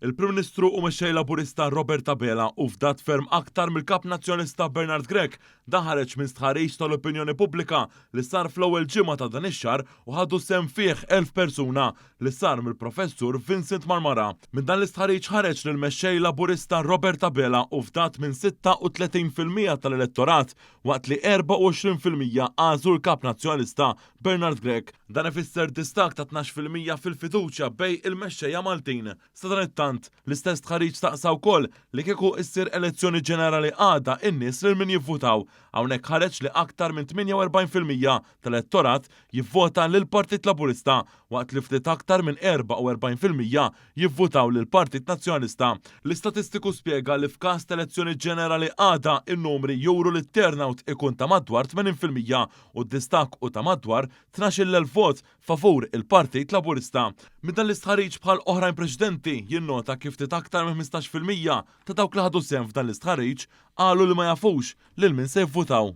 Il-Prim Ministru u Mexxej Laburista Robert Abela hu fdat ferm aktar mill-Kap Nazzjonalista Bernard Grech. Dan ħareġ minn stħarriġ tal-opinjoni pubblika li sar fl-ewwel ġimgħa ta' dan ix-xahar u ħadu sehem fih 1,000 persuna li sar mill-Professur Vincent Marmara. Minn dan l-istħarriġ ħareġ li l-Mexxej Laburista Robert Abela hu fdat minn 36% tal-elettorat waqt li 24% għażlu l-Kap Nazzjonalista Bernard Grech. Dan ifisser distakk ta' 12% fil-fiduċja bejn il-mexxejja Maltin. Sadanittant, l-istess stħarriġ staqsa wkoll li kieku issir elezzjoni ġenerali għada in-nies lil min jivvutaw. Hawnhekk ħareġ li aktar minn 48% tal-elettorat jivvota lill-Partit Laburista waqt li ftit aktar minn 44% jivvutaw lill-Partit Nazzjonalista. L-istatistiku spjega li f'każ ta' elezzjoni ġenerali għada in-numri juru li t-turnout ikun ta' madwar 80% u d-distakk hu ta' madwar 12,000 vot favur il-Partit Laburista. Minn dan l-istħarriġ bħal oħrajn preċedenti jinnota kif ftit aktar minn 15% ta' dawk li ħadu sehem f'dan l-istħarriġ qalu li ma jafux lil min se jivvutaw.